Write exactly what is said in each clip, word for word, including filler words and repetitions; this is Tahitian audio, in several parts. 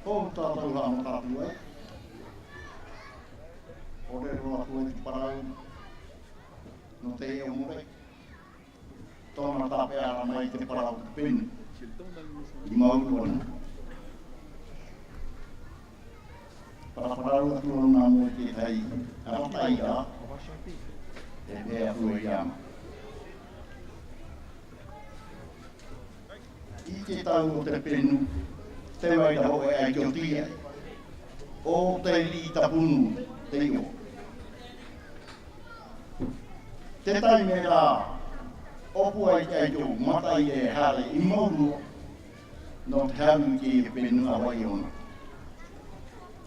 Hou tātou haʻamata atu ai. ʻOre roa atu ai te parau nō te ʻōmore. Tōna tāpeʻa mai te parau o te penu. I Mauru ana. Paraparau atu au nā mua i te tahi arataʻiraʻa e mea atu ai ana. I te tau o te penu, tē vai ra hoʻi ʻaito tīaʻi, ʻo te riʻi tapunu te iʻoa. Te taime rā, ʻōpua ai te ʻaito mataʻi e haere i Mauru, nō te haru i te penu a Vaiʻona.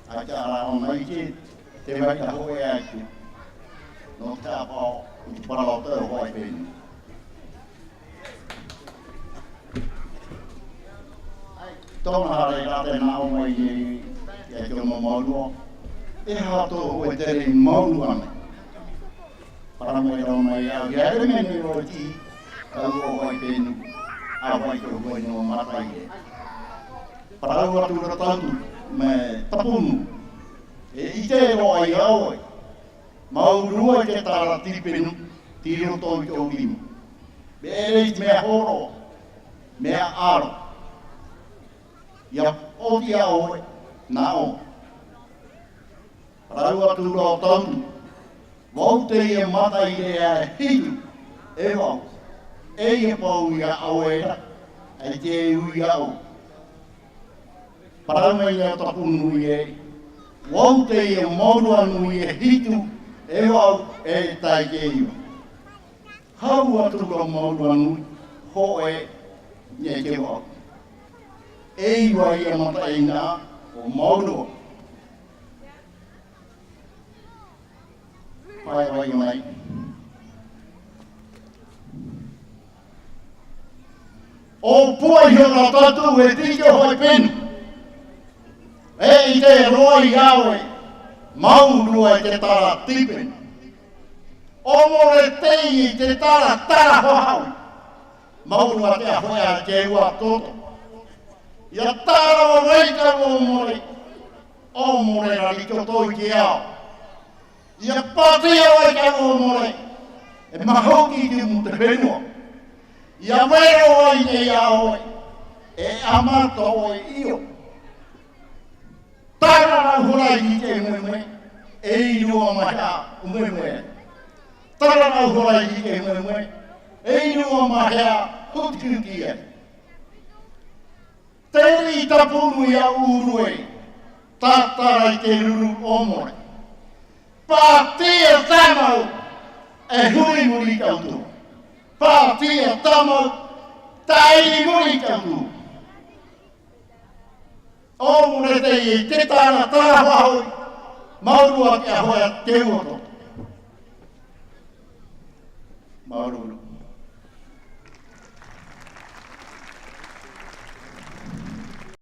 ʻAita rā ʻōna i te, tē vai ra hoʻi ʻaito, nō te haʻapaʻo i te parau o te hoʻi penu. Tōna haere rā te nā ʻō mai nei, ia te ono Mauru. E aha tō ʻoe tere i Mauru ana? Parau mai rā ʻōna iāʻu, ʻia haere mai nei ʻoe i te, tau ʻo Vaiʻona, ʻa Vaiʻona nō mataʻi e. Parau atu ra tātou, mea tapunu. E ʻite roa ia ʻoe. Mauru i te tara tīpenu, tei roto i tō rima. Mea ʻere i te mea hōroʻa, mea ʻaro. ʻIa ʻoti ʻoe, nā ʻō. Parau atu ra tātou. Vau teie mataʻi e hitu, e vau. E ʻia pau ia ʻoe ra, e te ui ia ʻoe. Parau mai ia tapunu e, vau teie Mauru nui e hitu, e vau e tae i te iva. Hau atu ra Mauru nui, hōʻē, e te vau. E iva ia mataʻi nā, ʻo Mauru. Pae vai mai. ʻŌpua iho rā tātou e tītau hoʻi penu. E ʻite roa ia ʻoe, Mauru i te tara tīpenu. ʻŌmore teie i te tara, tara hōhau. Mauru atu hoʻi ā te ua toto. ʻIa tara vau i taua ʻōmore. ʻŌmore rā i toto i te ao. ʻIa pātia vau i taua ʻōmore. E mahuki i te tumu o te fenua. ʻIa vero vau i te ao. E ʻamata ʻoe io. Tara rau hora i te moemoe. E ʻino mai hea, moemoe. Tara rau hora i te moemoe. E ʻino mai hea, hutihuti ai. Te riʻi tapunu ia uru e, tātara i te ruru ʻōmore. Pātia tāmau, e huri muri i tauturu. Pātia tāmau, tae muri i tauturu. ʻŌmore teie i te tara, tara vau, Mauru atu hoʻi ā te ua toto. Mauru.